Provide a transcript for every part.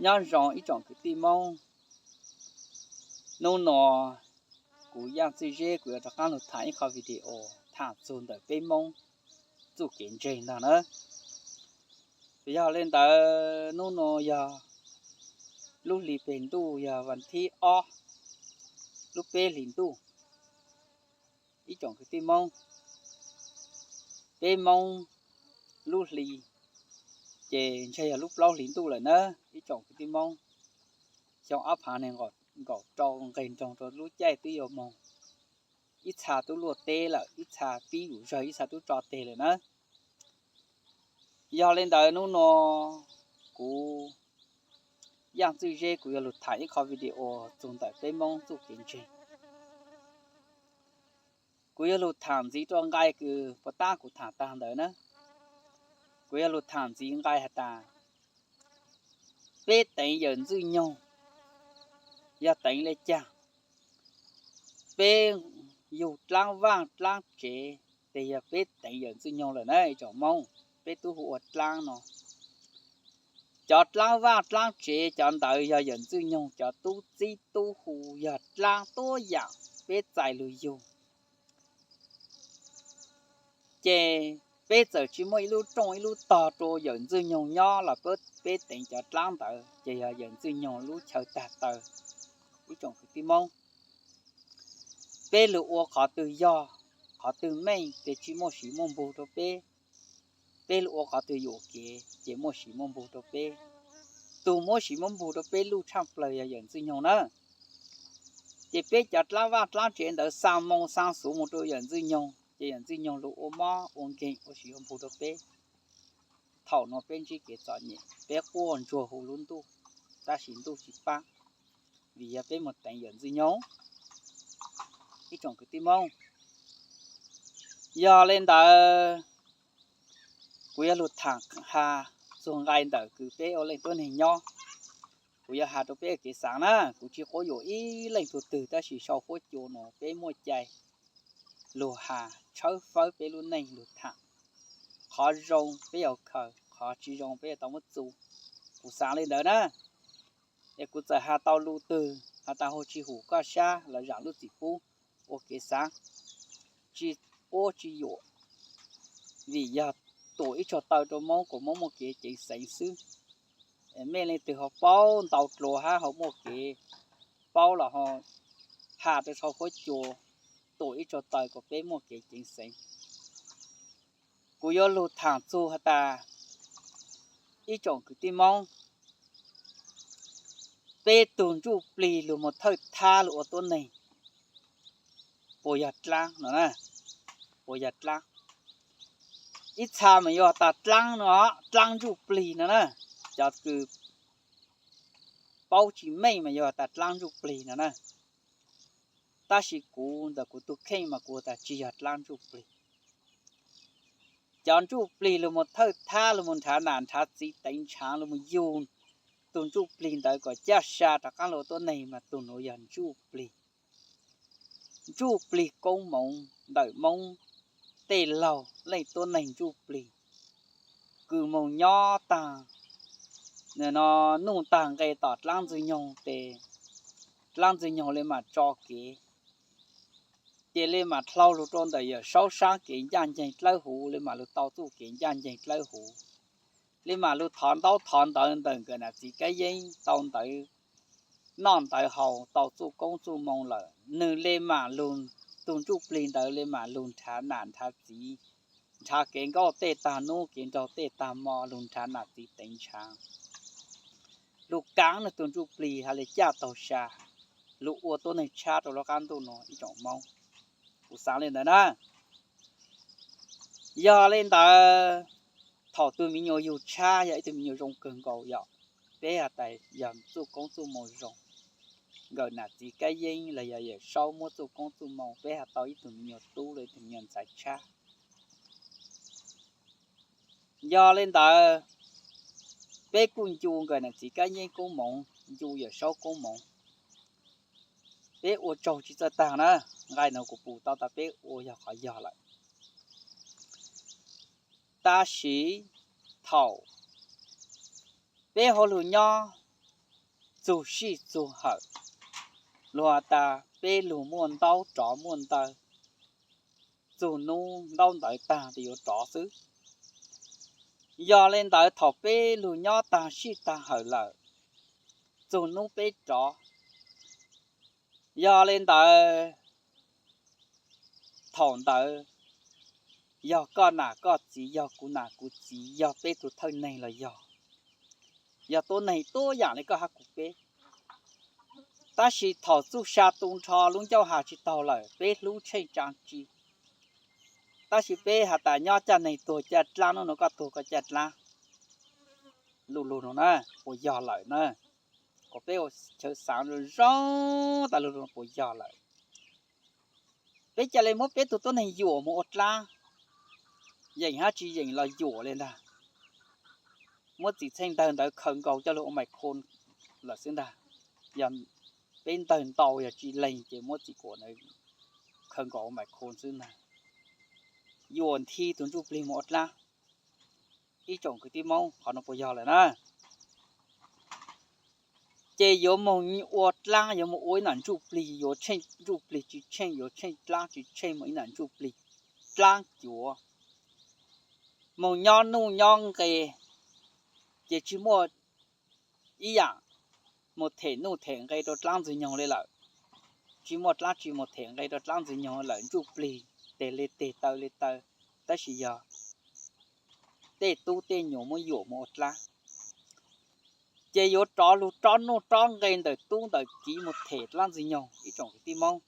Nyob zoo ib tsoom kwv tij Hmoob, hnub no kuv Yaj Txwj Zeb kuv yuav rov qaab lug thaam ib qho video thaam txug ntawm peb Moob txuj kev ntseeg ntag na. Yog le ntawd hnub no yog lub hli peg ntuj yog vas thib ob lub peb hlis ntuj. Ib tsoom kwv tij Moob, peb Moob lub hli ces ntshe yog lub plaub hlis ntuj lawm na. Ib tsoom kwv tij Moob, xyoo ob phaav nees nkaum rau nqeg nroog rau lub caij twb yuav moog, ib txha twb luaj teb lawm, ib txha pib yum zawg, ib txha twb tso teg lawm na. Yog le ntawd hnub no kuv Yaj Txwj Zeb kuv yuav lug thaam ib qho video txug ntawm peb Moob txuj kev ntseeg. Kuv yuav lug thaam ntxiv rua nqai kws puas tab kuv thaam taag ntawd na. Kuv yuav lug thaam ntxiv nqai has tas, peb teev yawm Ntxwj Nyoog yog teev le caag? Peb yug dlaab vaaj dlaab tsev tes yog peb teev yawm Ntxwj Nyoog lawm na ib tsoom Moob. Peb tub hu ua dlaab no, cov dlaab vaaj dlaab tsev cov ntawd yog yawm Ntxwj Nyoog cov tub txib tub hu, yog dlaab tuab yaam peb txais lug yug. Ces peb txawm tsi muaj ib lub rooj ib lub tog rua yawm Ntxwj Nyoog nyob los peb teev cov dlaab ntawd ces yog yawm Ntxwj Nyoog lub chaw tag taw. Ib tsoom kwv tij Moob, peb lug ua qhov twg yog, qhov twg meej ces tsi muaj siv muaj npug rua peb. Peb lug ua qhov twg yuam kev ces muaj siv muaj npug rua peb. Tug muab siv muab npug rua peb luj tshaaj plawg yog yawm Ntxwj Nyoog na. Ces peb cov dlaab vaaj dlaab tsev ntawd xaa moo xaa xuv moog rua yawm Ntxwj Nyoog ces yawm Ntxwj Nyoog lug ua mob ua nkeeg ua siv ua npug rua peb. Thaum no peb ntsib kev txom nyem, peb quaj ntsuag hu lub ntuj, tab sis ntuj tsi paab, vim yog peb moog teev yawm Ntxwj Nyoog. Ib tsoom kwv tij Moob, yog le ntawd kuv yuav lug thaam has txug nqai ntawm kws peb ua leej tuab neeg nyob. Kuv yuav has rua peb kev xaav na, kuv tsi quab yuam ib leej tug twg tab sis sau huab cua no peb muaj cai lug has tshawb fawb peb lub neej lug thaam. Qhov zoo peb yuav khaws, qhov tsi zoo peb yuav tau muab txu. Kuv xaav le ntawd na. Es kuv txawm has tau lus twg has tas hu tsi hum koj sab los zaam lub txim pub ua kev xaav, tsi quab tsi yuam, vim yog tuam ib tsuag taw rua Moob kuas Moob muaj kev ceev xeev xwb. Mej leej twg ho paub ntau dlua hab ho muaj kev paub los ho has rua sau huab cua tuam ib tsuag taw kuas peb muaj kev ceev xeev. Kuv yuav lug thaam txug has tas, ib tsoom kwv tij Moob, peb tug ntsuj plig lug moog thawj thab lug ua tuab neeg puas yog dlaab no na? Puas yog dlaab? Ib txha mas yuav tas dlaab no, dlaab ntsuj plig no na. Cov kws paub tsis meej mas yuav tas dlaab ntsuj plig no na. Tab sis kuv ntawm kuv tug kheej mas kuv tas tsis yog dlaab ntsuj plig. Cov ntsuj plig lug moog thawj thab lug moog nrhav nam nrhav txiv teev nrhav lug moog yug tug ntsuj plig ntawd kom caj sa rov qaab lug tuab neeg mas tug nuav yog ntsuj plig. Ntsuj plig koob moov ntawm Moob tej laug leej tuab neeg ntsuj plig kws moog nyob taag, no nuj taag nqe tom dlaab ntxwg nyoog tes dlaab ntxwg nyoog le maam tso kev, ces le maam dlhau lug rua ntawm Yawm Saub saab kev ncaj nceeg dlawb huv, le maam lug tau txuj kev ncaj nceeg dlawb huv, le maam lug thov ntaub thov ntawv ntawm nkawm nam txiv Kab Yeeb tau ntawv noj ntawv haus tau txuj koob txuj moo lawm, nwg le maam lug, tug ntsuj plig ntawd le maam lug nrhav nam nrhav txiv, nrhav kev nkauj tej tag nub kev nraug tej tag mo, lug nrhav nam txiv teev nrhav, lug kaav nwg tug ntsuj plig has le caj taug sa, lug ua tuab neeg tshab rua lub qab ntuj nuav ib tsoom Moob. Kuv xaav le ntawd na. Yog le ntawd, thaum tug miv nyuas yug tshab yog ib tug miv nyuas zoo kawg nkaus yom. Peb has tas yog txuj koob txuj moo zoo, nkawm nam txiv Kab Yeeb los yog Yawm Saub muab txuj koob txuj moo, peb has tau ib tug miv nyuas tub los ib tug miv nyuas ntxhais tshab. Yog le ntawd, peb kuj ncu nkawm nam txiv Kab Yeeb koob moov, ncu Yawm Saub koob moov. Peb ua tsaug tsi txawj taag na, nqai nuav kuv pum tau tas peb ua yog qhov yog lawm. Tab sis thaum peb hauv lug nyob, txug sij txug hawm. Luag has tas peb lug muaj ntaub rov muaj ntaw, txug nub ntaub ntawv taag tes yuav rov xwb. Yog le ntawd thaum peb lug nyob taag sij taag hawm lawm, txug nub peb rov. Yog le ntawd thaum ntawd yog koj nam koj txiv, yog kuv nam kuv txiv, yog peb tug thawj neeg los yog, yog tuab neeg tuab yaam le koj hab kuv peb. Tab sis thaum txuj sa tu nrho lub ncauj has tsi taug lawm, peb hlub tsheej tsaa tsi. Tab sis peb has tas nyob caj neeg tuag caj dlaab, nub nua koj tuag koj caj dlaab. Lug lug nua na, puas yog lawm na? Kuas peb ua chaw xaav zoo tas lug lug puas yog lawm? Peb ca le muab peb tug tuab neeg yuam moog ua dlaab, yeem hab tsi yeem los yuam le ntag. Muab txim txheej ntawg ntawd khaws nkaus coj lug ua mais khoo lawm xwb ntag. Yog peb ntawg ntau yog tsi leeg ces muab txim kuam ntawd khaws nkaus ua mais khoo xwb ntag. Yuam nthi tug ntsuj plig moog ua dlaab, ib tsoom kwv tij Moob, qhov nua puas yog lawm na? Ces yuav moog ua dlaab, yuav moog ua ib nam ntsuj plig, yuav tsheej ntsuj plig tsi tsheej, yuav tsheej dlaab tsi tsheej, moog ib nam ntsuj plig dlaab cuav, moog nyob nuj nyob nqe, ces tsi muaj ib yaam moog them nuj them nqe rua dlaab ntxwg nyoog le lawm. Tsi muaj dlaab tsi moog them nqe rua dlaab ntxwg nyoog lawm, ntsuj plig teg le teg taw le taw, tab sis yog tej tub tej nyuam muab yuam moog ua dlaab. Ces yuav rov lug rov nuj rov nqe ntawm tub ntawm kiv moog them dlaab ntxwg nyoog, ib tsoom kwv tij Moob.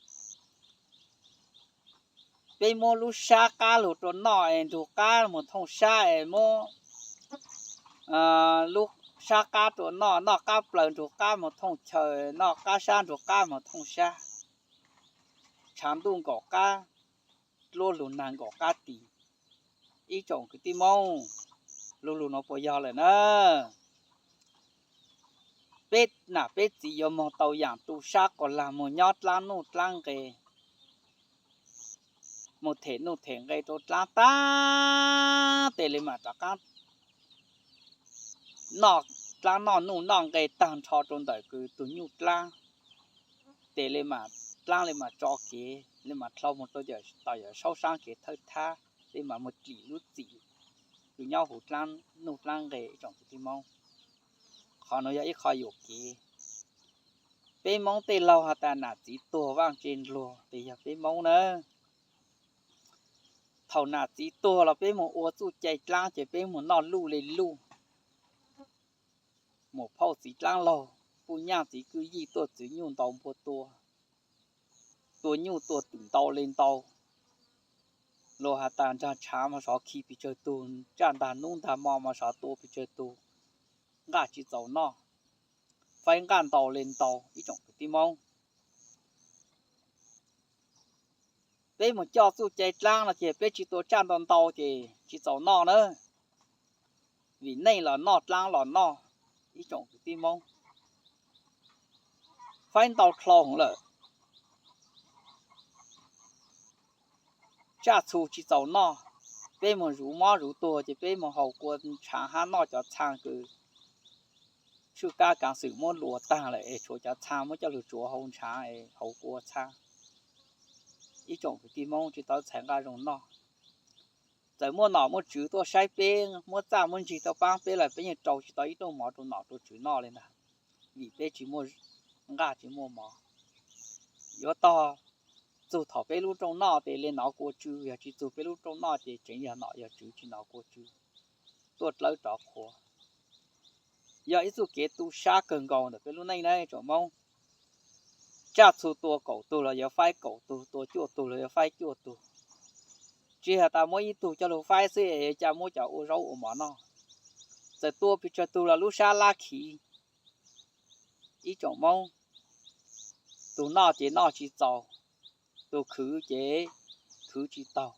Peb muab lub sab qab lug rua noj es nrug qab moog thooj sab es muab lub sab qab rua noj, noj qab plaws nrug qab moog thooj chaw, noj qab sab nrug qab moog thooj sab, tshav ntuj nkaum qab dluab lug nag nkaum qab tis. Ib tsoom kwv tij Moob, lug lug nua puas yog lawm na? Peb nam peb txiv yuav moog tau yaam tu sab quas lag, moog nyob dlaab nuj dlaab nqe, moog them nuj them nqe rua dlaab tag tes le maam rov qaab noj dlaab noj nuj noj nqe tag nrho rua ntawm kws tug nyuj dlaab, tes le maam dlaab le maam tso kev, le maam dlhau moog rua tom Yawm Saub saab kev thawj thab, le maam moog dlim lub txim kws nyob huv dlaab nuj dlaab nqe, ib tsoom kwv tij Moob. Qhov nuav yog ib qho yuam kev. Peb Moob tej laug has tas nam txiv tuag vaaj tse ndluag, tes yog peb Moob na. Thaum nam txiv tuag los peb moog ua txuj cai dlaab ces peb moog noj luj le luj. Muam phauj txiv dlaab laug, puj nyaaj txiv kwj yij tuaj txwv nyuj ntau npua tua, tua nyuj tua twm ntau le ntau. Luag has tas nraag tshaav mog sov khi pes tsawg tug, tsaj ntag nub ntag mo mog sov tua pes tsawg tug, nqaj tsi txaus noj, faib nqaj ntau le ntau, ib tsoom kwv tij Moob. Peb moog coj txuj cai dlaab no ces peb tsi tua tsaj ntau ntau ces tsi txaus noj na. Vim neej los noj dlaab los noj, ib tsoom kwv tij Moob, faib ntau dlhau heev lawm. Tsaj txhu tsi txaus noj, peb moog zuv mob zuv tuag ces peb moog haus kua tshaav hab noj cov txhaa kws tshwj kab kaav xwm muab luas taag lawm es tshuav cov txhaa muab coj lug tsuav hauv tshaav es haus kua txhaa. Ib tsoom kwv tij Moob, tsi tau txhais nqaj zoo noj. Txawm muaj nom muaj tswv tuaj saib peb, muab txaj muab ntsig tuaj paab peb lawm peb yeej rau tsi tau ib rooj mov rua nom rua tswv noj le ntag, vim peb tsi muaj nqaj tsi muaj mov. Yuav tog txug thaum peb lub rooj noj tes le nov kua tsw, yog tsi txug peb lub rooj noj ces tseev yog nom yog tswv tsi nov kua tsw, tuaj dlawb rov qhuav. Yog ib txuj kev tu sab kawg nkaus ntawm peb lub neej na tsoom Moob. Tsaj txhu tua kaum tug los yuav faib kaum tug, tua cuaj tug los yuav faib cuaj tug. Tsi has tas muab ib tug coj lug faib xwb es yuav ca muab cov ua zaub ua mov noj. Txawm tua pes tsawg tug los lub sab lab khiv. Ib tsoom Moob, tug noj ces noj tsi txaus, tug khwv ces khwv tsi taug.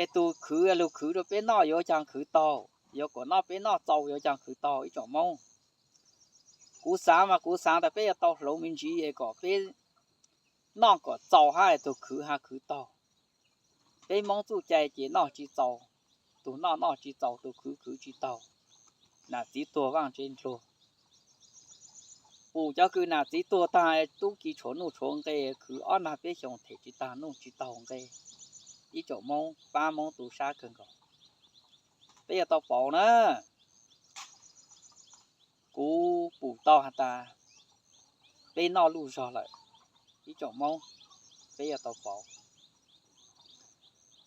Es tug khwv lug khwv rua peb noj yuav caag khwv taug, yuav kom noj peb noj txaus yuav caag khwv taug ib tsoom Moob. Kuv xaav mas kuv xaav tas peb yuav tau hloov me ntsis es kom peb noj kom txaus hab tug khwv ha khwv taug. Peb Moob txuj cai ces noj tsi txaus, tug noj noj tsi txaus, tug khwv khwv tsi taug. Nam txiv tuag vaaj tse ndluag. Pum cov kws nam txiv tuag tag, tub ki tshuav nuj tshuav nqe, khwv ob nag peb xyoos them tsis tag nuj tsis taug nqe. Ib tsoom Moob pab Moob tu sab kawg nkaus. Peb yuav tau pauv na. Kuv pum tau has tas peb noj luj zog lawm. Ib tsoom Moob, peb yuav tau pauv.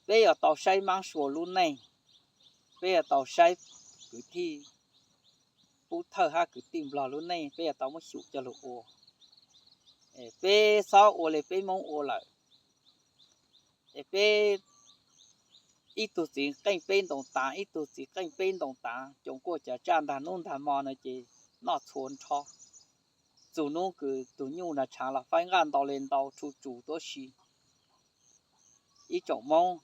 Peb yuav tau saib Mab Sua lub neej. Peb yuav tau saib kwv tij Pub Thawj hab kwv tij Nplog lub neej, peb yuav tau muab xyum coj lug ua. Peb txhob ua le peb Moob ua lawm. Es peb ib tug txiv qeej peb ntoo tav, ib tug txiv qeej peb ntoo tav, coom kuaj cov tsaj ntag nub ntag mo no ces noj txhua nrho. Txug nub kws tug nyuj nrog tshaav los faib nqaj ntau le ntau, tshu tsum tuab si. Ib tsoom Moob,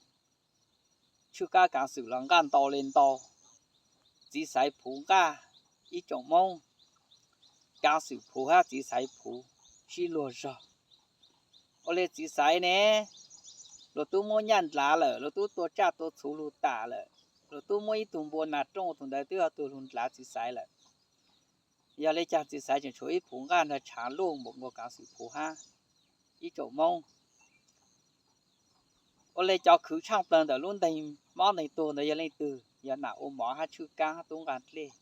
tshwj kab kaav xwm los nqaj ntau le ntau, txiv xaiv phuv nqaj. Ib tsoom Moob, kaav xwm phuv hab txiv xaiv phuv sib luag zog. Ua le txiv xaiv ne, luag tub muab nyaj ndlav lawm, luag tub tua tsaj tua txhuv lug tas lawm, luag tub muab ib tug npua nas rooj, tug ntawd twb yog tug lug ndlav txiv xaiv lawm. Yog le caag txiv xaiv tseem tshuav ib phuv nqaj nrog tshaav luaj npaum nkaus kaav xwm phuv hab? Ib tsoom Moob, ua le cov khwv tshaaj plawg ntawm lub nteeg mob nteeg tuag ntawd yog leej twg? Yog nam ua mov hab tshwj kab hab tub nqaj dlej.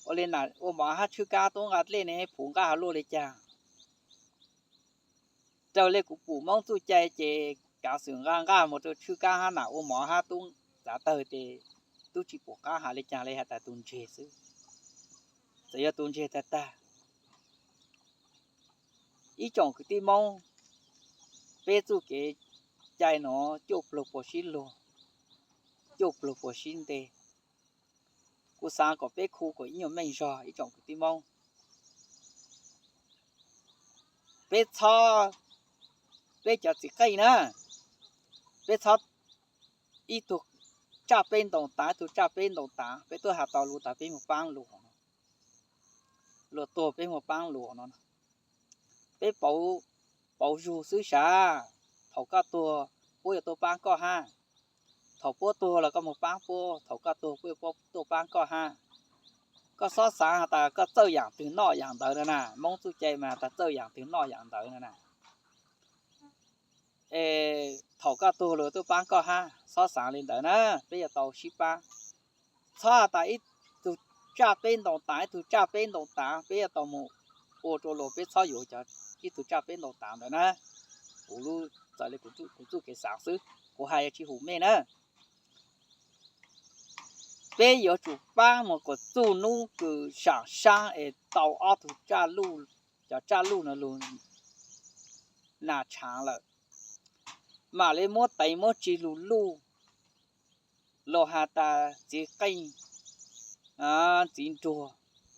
Ua le nam ua mov hab tshwj kab tub nqaj dlej ne, phuv nqaj ho luaj le caag? Raws le kuv pum Moob txuj cai ces kaav xwm nqaj nqaj mus rau tshwj kab hab nam ua mov hab tub txav tawg ces tub tsis pum qab has le caag le has tas tus ntseg xwb. Txawm yog tus ntseg tag tag. Ib tsoom kwv tij Moob, peb txuj kev cai nuav cuaj pluag puas sib luag, cuaj pluag puas sib nte. Kuv xaav kom peb khu kom ib nyuag meej zog ib tsoom kwv tij Moob. Peb txhob, peb cov txiv qeej na, peb txhob ib tug tsaj peb ntoo tav, ib tug tsaj peb ntoo tav, peb tuaj has tau lus tas peb muag paab lus no. Luag tuag peb muag paab lus no. Peb pauv, pauv zug xwb sav. Thaum koj tuag puab yuav tuaj paab koj hab. Thaum puab tuag los koj muag paab puab, thaum koj tuag puab yuav tuaj paab koj hab. Koj xob xaav has tas koj txawj yaam twg noj yaam ntawd no na, Moob txuj cai mas has tas txawj yaam twg noj yaam ntawd no na. Es thaum koj tuag luag tuaj paab koj hab, xob xaav le ntawd na, peb yuav tau sib paab. Txhob has tas ib tug tsaj peb ntoo tav, ib tug tsaj peb ntoo tav, peb yuav tau mus ua rua luag, peb txhob yuav cov ib tug tsaj peb ntoo tav ntawd na. Kuv lub, txawm le kuv txuj kev xaav xwb, kuv has yuav tsis hum mej na. Peb yuav tsum paab mus kom txuj nub kws saam saab es tau ob tug tsaj luj, cov tsaj luj no lug nas tshaav lawm, mam le muab teev muab tsig lug luj. Luag has tas txiv qeej txiv nruag,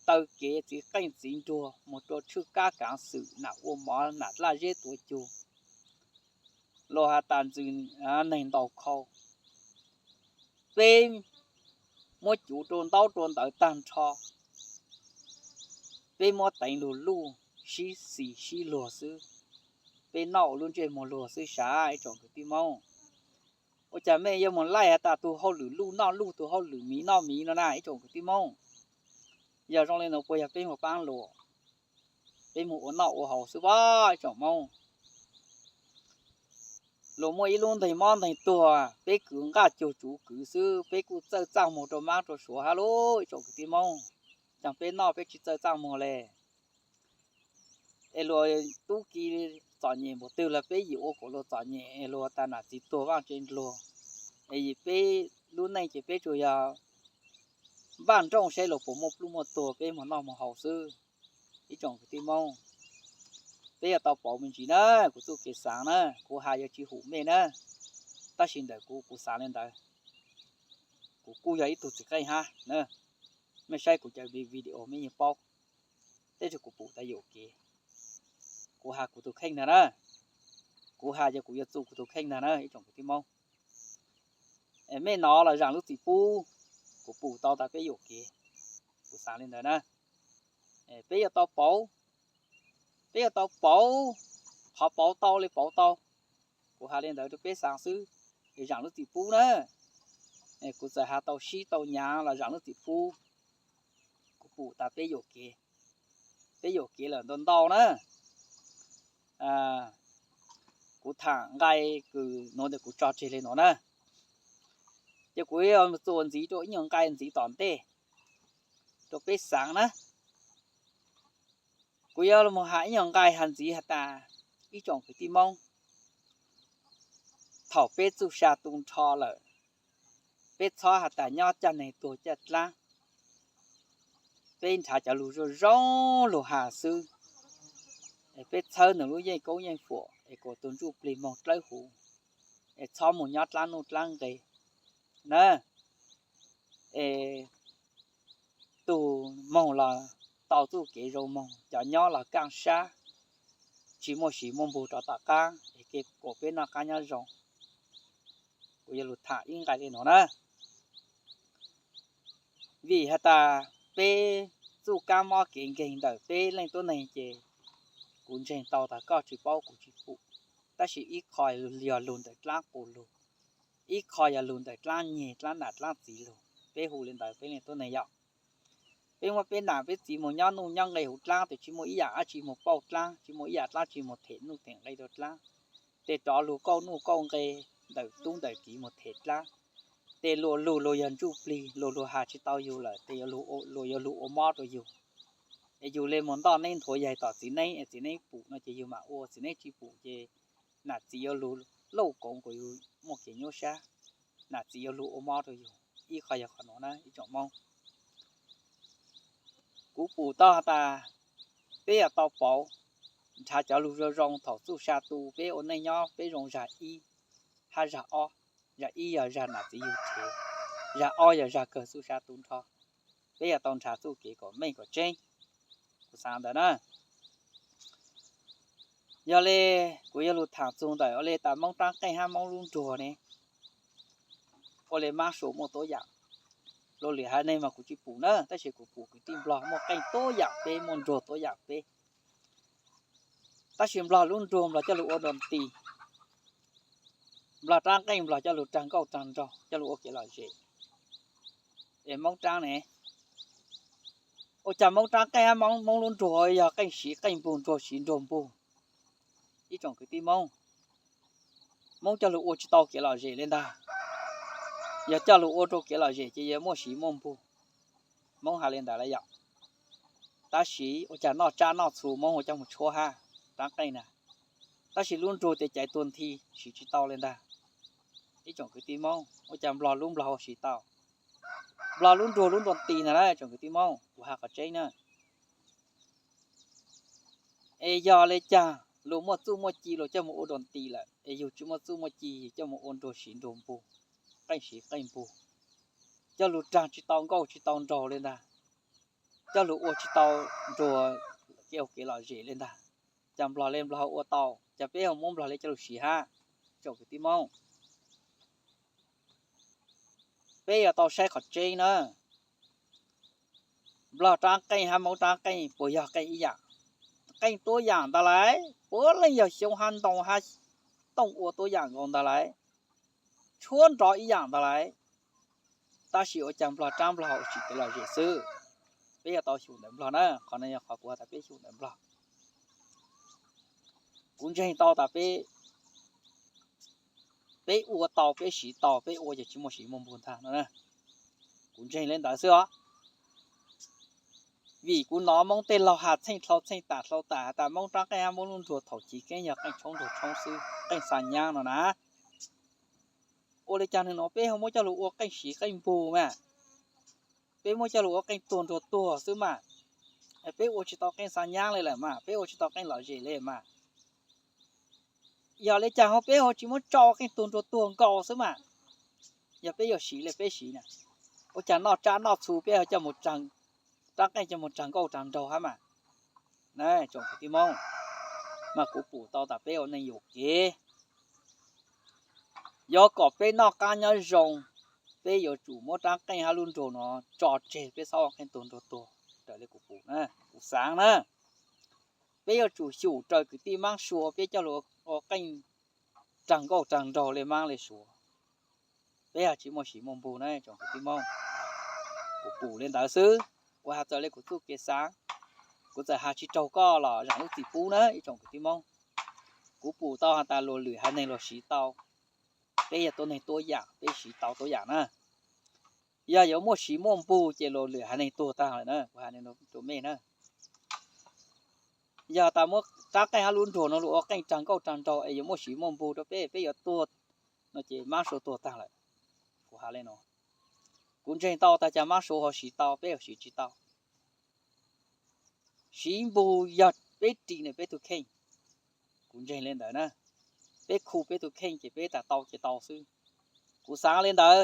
taw kev txiv qeej txiv nruag mus rua tshwj kab kaav xwm, nam ua mov nam laj zeb tuav cug. Luag has tas ntxwg neeg ntaus khau. Peb muab cuv rua ntaub rua ntawv tag nrho, peb muab teev lug luj, sib xis sib luag xwb. Peb noj ua lub ntsej muag luag xwb sav ib tsoom kwv tij Moob. Ua cas mej yuav mus laij has tas tug hauj lwm luj noj luj, tug hauj lwm miv noj miv no na ib tsoom kwv tij Moob? Yog zoo le nuav puas yog peb muag paab lus, peb muag ua noj ua haus xwb pob ib tsoom Moob? Luag muaj ib lub nteeg mob nteeg tuag, peb kwv nqaj cuag tsuv kwv xwb, peb kuj txawj txaj muag rua mab rua suav hab lauj ib tsoom kwv tij Moob. Caag peb noj peb tsis txawj txaj muag le. Es luag tub ki txom nyem npaum twg los peb yim ua kom luag txom nyem, es luag tas nam txiv tuag vaaj tse ndluag. Es yim peb lub neej ces peb tsuas yog npaj nrooj saib luag puas muaj pluj muaj tuag, peb muag noj muag haus xwb. Ib tsoom kwv tij Moob, peb yuav tau pauv me ntsis na, kuv txuj kev xaav na, kuv has yuav tsis hum mej na, tab sis ntawm kuv, kuv xaav le ntawd. Kuv kuj yog ib tug txiv qeej hab na, mej saib kuv cov video mej yeej paub, tej zaum kuv pum tas yuam kev. Kuv has kuv tus kheej ntag na, kuv has yog kuv yuav txu kuv tus kheej ntag na ib tsoom kwv tij Moob. Es mej nov los zaam lub txim pub, kuv pum tau tas peb yuam kev, kuv xaav le ntawd na. Peb yuav tau pauv, peb yuav tau pauv, qhov pauv tau le pauv tau. Kuv has le ntawd rau peb xaav xwb, es zaam lub txim pub na. Kuv txawm has tau sib tau nyaav los zaam lub txim pub, kuv pum tas peb yuam kev. peb yuam kev lawm ntau ntau na. Kuv tham nqai kws nuav ntawm kuv tso tseg le nuav na, ces kuv yuav txuas ntxiv rau ib nyuag nqai ntxiv tom ntej rau peb xaav na. Kuv yuav lug has ib nyuag nqai has ntxiv has tas, ib tsoom kwv tij Moob, thaum peb txuj sa tu nrho lawm, peb txhob has tas nyob caj neeg tuag caj dlaab, peb nrhav cov lug zoo zoo lug has xwb, es peb txhawb nws lub yeej koob yeej fuam es kuas tug ntsuj plig moog dlawb huv, es txhob moog nyob dlaab nuj dlaab nqe na. Es tug moog los tau txuj kev zoo moog, cov nyob los kaaj sab, tsi muaj siv muaj npug rov tom qaab, es kuas peb noj qaab nyob zoo. Kuv yuav lug tham ib nqai le nuav na. Vim has tas peb txuj kaab mob kev nkeeg ntawm peb leej tuab neeg ces kuv ntseeg tau tas koj tsi paub kuv tsi pum, tab sis ib qho yog lug ntawm dlaab qus lug, ib qho yog lug ntawm dlaab nyeg dlaab nam dlaab txiv lug, peb hu le ntawd peb leej tuab neeg yom. Peb muab peb nam peb txiv moog nyob nuj nyob nqe huv dlaab tes tsi muaj ib yaam dlaab tsi moog pauj dlaab, tsi muaj ib yaam dlaab tsi moog them nuj them nqe rau dlaab, tes rov lug kauj nuj kauj nqe ntawm tub ntawm kiv moog them dlaab, tes luas lug luas yog ntsuj plig, luas lug has tsi tau yug lawm tes luas yuav lug ua mob rau yug. Es yug le moog ntoj neeb nthuav yaig tom txiv neeb es txiv neeb pum no ces yug mam ua, txiv neeb tsi pum ces nam txiv yuav lug lauj koov kuas yug muaj kev nyuaj sab, nam txiv yuav lug ua mob rau yug. Ib qho yog qhov nuav na ib tsoom Moob. Kuv pum tau has tas peb yuav tau pauv, nrhav cov lug zoo zoo thaum txuj sa tu peb ua neej nyob peb zoo zag ib, hab zag ob, zag ib yog zag nam txiv yug rhev, zag ob yog zag kawg txuj sa tu nrho. Peb yuav tau nrhav txuj kev kom meej kom tseeb. Kuv xaav ntawd na. Yog le, kuv yuav lug tham txug ntawm ua le tas Moob raab qeej hab Moob lub nruag ne, ua le maab sua muaj tuab yaam. Luas lwm haiv neeg mas kuv tsi pum na, tab sis kuv pum kwv tij Nplog muaj qeej tuab yaam peb, muaj nruag tuab yaam peb. Tab sis Nplog lub nruag Nplog coj lug ua dua nti, Nplog raab qeej Nplog coj lug raag nkauj raag nraug, coj lug ua kev lom zem. Es Moob raab ne, ua caag Moob raab qeej hab Moob lub nruag yog qeej siv qeej npug, nruag siv nruag npug? Ib tsoom kwv tij Moob, Moob coj lug ua tsi tau kev lom zem le ntag. Yog coj lug ua rau kev lom zem ces yuav muaj siv muaj npug. Moob has le ntawd lawm yom. Tab sis ua caag noj tsab noj txhu Moob ua coj moog tshuab hab raab qeej na. Tab sis lub nruag tes caiv tuag nthi siv tsi tau le ntag. Ib tsoom kwv tij Moob, ua caag Nplog lub Nplog ua siv tau? Nplog lub nruag lub nruag nti ntag na tsoom kwv tij Moob, kuv has qhov tseeb na. Es yog le caag luas muaj txuj muaj ci luas coj moog ua dua nti lawm, es yug tsi muaj txuj muaj ci coj moog ua nruag siv nruag npug, qeej siv qeej npug, coj lug raag tsi tau nkauj tsi tau nraug le ntag, coj lug ua tsi tau nruag kev, kev lom zem le ntag. Caag Nplog le Nplog ua tau, caag peb ua Moob Nplog le coj lug siv hab? Tsoom kwv tij Moob, peb yuav tau saib qhov tseeb na. Nplog raab qeej hab Moob raab qeej puas yog qeej ib yaam? Qeej tuab yaam ntag lauj, puav leej yog xyoob hab ntoo hab tooj ua tuab yaam nkaus ntag lauj, tshuab nrov ib yaam ntag lauj. Tab sis ua caag Nplog raab Nplog ua siv kev lom zem xwb? Peb yuav tau xyum ntawm Nplog na, qhov no yog qhov kuv has tas peb xyum ntawm Nplog. Kuv ntseeg tau tas peb, peb ua tau, peb siv tau, peb ua ces tsis muaj siv muaj npug ntag no. Kuv ntseeg le ntawd xwb os. Vim kuv nov Moob tej laug has txheej dlhau txheej tam dlhau tas has tas Moob raab qeej hab Moob lub nruag thaum chiv keeb yog qeej tshoob nruag tshoob xwb, qeej xa nyaab no na. Ua le caag nwg nuav peb ho muab coj lug ua qeej siv qeej npug mas, peb muab coj lug ua qeej tuag nruag tuag xwb mas, peb ua tsis tau qeej xa nyaab le lawm mas, peb ua tsis tau qeej lom zem le mas. Yog le caag ho peb ho tsis muab tso qeej tuag nruag tuag nkaus xwb mas, yog peb yuav siv le peb siv na, ua caag noj tsab noj txhu peb ho coj moog, raab qeej coj moog raag nkauj raag nraug hab mas. Tsoom kwv tij Moob, mas kuv pum tau tas peb ua neej yuam kev, yuav kom peb noj qaab nyob zoo, peb yuav tsum muab raab qeej hab lub nruag nuav tso tseg, peb txhob ua qeej tuag nruag tuag raws le kuv pum na, kuv xaav na. Peb yuav tsum xyum raws kwv tij Maab Sua peb coj lug ua qeej raag nkauj raag nraug le Maab le Suav, peb ho tsis muaj siv muaj npug na tsoom kwv tij Moob. Kuv pum le ntawd xwb, kuv has txawm le kuv txuj kev xaav. Kuv txawm has tsis raug koj los zam lub txim pub na ib tsoom kwv tij Hmoob. Kuv pum tau has tas luag lwm haiv neeg luag siv tau, peb yog tuab neeg tuab yam, peb siv tau tuab yam na. Yog yuav muaj siv muaj npug ces luag lwm haiv neeg tuag tag lawm na, kuv has rua mej na. Yog tas muab rab qeej hab lub nruas no luag ua qeej rag nkauj rag nraug es yuav muaj siv muaj npug rua peb, peb yuav tuag no ces mab sua tuag tag lawm. Kuv has le no, kuv ntseeg tau tas cas mab sua ho siv tau, peb ho siv tsis tau. Siv npug yog peb ris nws peb tug kheej, kuv ntseeg le ntawd na. Peb khu peb tug kheej ces peb tas tau ces tau xwb. Kuv xaav le ntawd,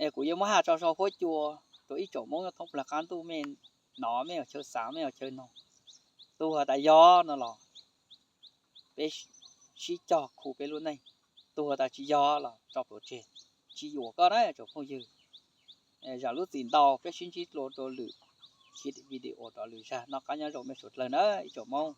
es kuv yuav muab has tso sau huab cua rua ib tsoom Moob nyob thoob plawg qab ntuj, mej nov mej ua chaw xaav mej ua chaw noog. Tug has tas yog no los peb sib cog khu peb lub neej, tug has tas tsis yog los tso plhuav tseg, tsis yuam koj na tsoom phooj ywg. Zam lub txim ntau, peb sib ntsib dlua rua lwm video rov lwm zag, noj qab nyob zoo mej suav dlawg na ib tsoom Moob.